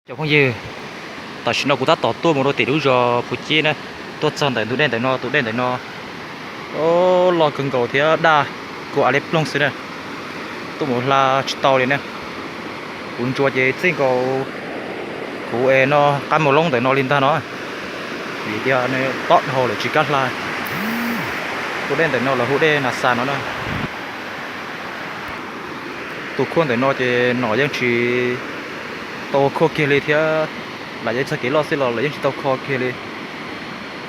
Cov phooj ywg, tam sim no kuv tab tom tuaj mus rau tim lub zos Phuv Cib na, tuaj txog ntawm tus dej ntawm no, tus dej ntawm no loj kawg nkaus thiab daj kuv av li ploog xwb na, tuaj mus hla tsis tau li na. Kuv ntsuas ces txij nkaus kuv es no qab mus loob ntawm no li ntag no, vim tias tob dhau lawm tsis kam hla. Tus dej ntawm no lawv hu dej Nas Xas no na. Tus khuaj ntawm no ces nom yeej tsis tau kho kiag li thiab, lam yeej txog kev loj xwb los lawv yeej tsis tau kho kiag li.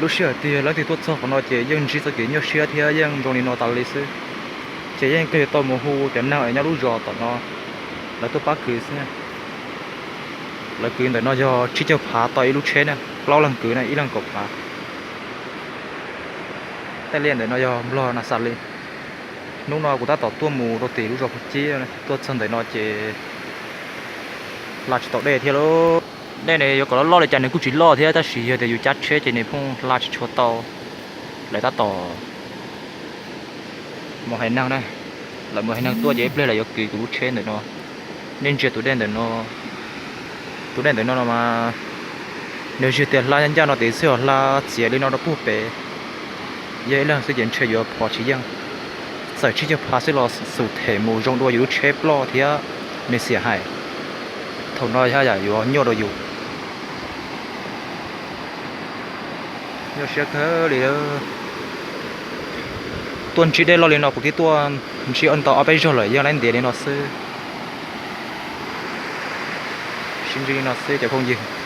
Lub sij hawm tiag leej twg tuaj txog qhov no ces yeej ntsib txoj kev nyuaj siab thiab yeej zoo li no tas li xwb. Ces yeej kawg yuav tau mus hu cov neeg uas nyob lub zos tom no lawv tuaj pab kwv xwb. Lawv kwv ntawm no yog tsib caug phav tau ib lub tsheb na, plaub leeg kwv na, ib leeg kaum phav. Tej liaj ntawm no yog Nplog Nas Xas li. Hnub no kuv tab tom tuaj mus rau tim lub zos Phuv Cib, tuaj txog ntawm no ces hla tsis tau dej thiab lauj. Dej ne yuav kom loj loj li cas nws kuj tsis loj thiab, tab sis yog tias yus cab tsheb ces nws pheej hla tsis tshua tau. Lawv tab tom mus hais neeg na, lawv mus hais neeg tuaj ces ib pliag lawv yuav kwv kuv lub tsheb ntawm no. Nej ntsia tus dej ntawm no, tus dej ntawm no no mas nws tsis yog tias hla ncaj no tiag xwb, hla txiav li no rau puag pem. Yog ib leeg xwb ces ntshe yuav phov tsis yeej. Txawm tsib caug phav xwb los xum them mus zoo dua yus lub tsheb ploj thiab nws xiam hais. Thaum no yam yuav nyuaj rau yus. Nyuaj siab kawg li. Tuaj ntsib dej loj li no kuv twb tuaj ntsib ntau ob peb zaug lawm, yeej laib ntiav li no xwb. Sib ntsib li no xwb cov phooj ywg.